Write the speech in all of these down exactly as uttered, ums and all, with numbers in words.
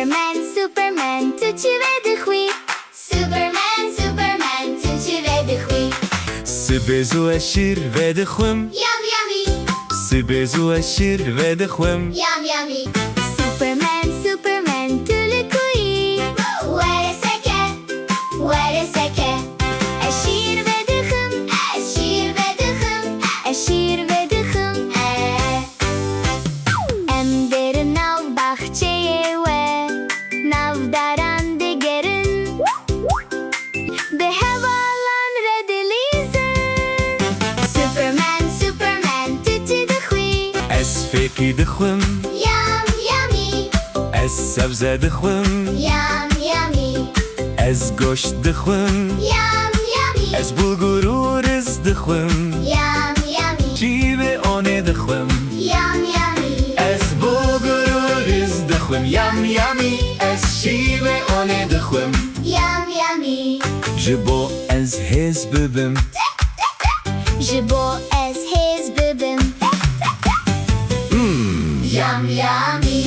Superman, Superman, tu çi vedixwî? Superman, Superman, tu çi vedixwî? Sibê zû ez şîr vedixwim. Yum, yummy. Sibê zû ez şîr vedixwim. Yum, yummy. Superman, Superman, tu li ku yî? Were seke, were seke. Ez şîr vedixim, ez şîr vedixim, ez şîr vedixim, eh. Em dêrin nav baxçeyê we, nav daran digerin, bi hevalan re dilîzin. Superman, Superman, tu çi dixwî? Ez fêkî dixwim. Yum, yummy. Ez sebze dixwim. Yum, yummy. Ez goşt dixwim. Yum, yummy. Ez bulgur û riz dixwim. Yum, yummy. Şîvê onê dixwim. Yum, yummy. Ez bulgur û riz dixwim. Yum, yummy. Ez şîvê onê dixwim. Yum, yummy. Ji bo ez hêz bibim. Ji bo ez hêz bibim. Hmm. Yum, yummy.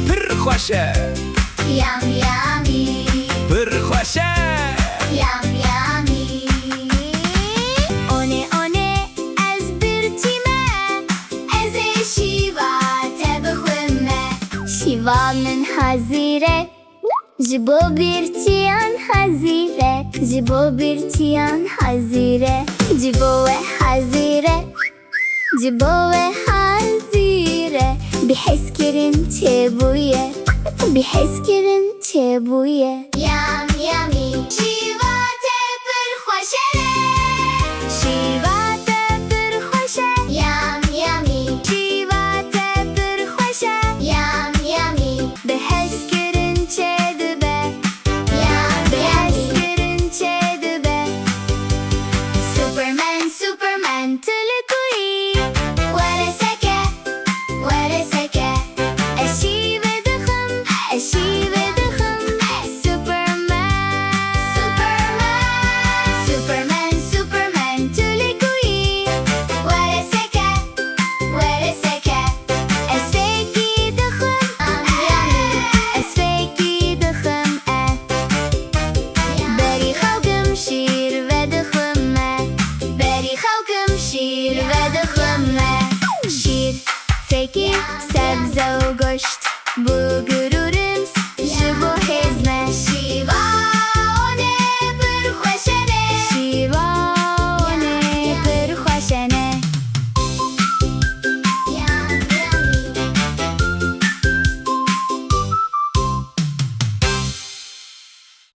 Pir xweş e. Yum, yummy. Pir xweş e. Yum, yummy. Onê, onê, ez birçî me. Ez ê şîva te bixwime. Şîva min hazîr e. Ji bo birçîyan hazîr e. Ji bo birçîyan hazîr e. Ji bo we hazîr e. Ji bo we hazîr e. Bihezkirin çêbûye. Bihezkirin çêbûye. Yum, yummy. Şîva te pir xweş e.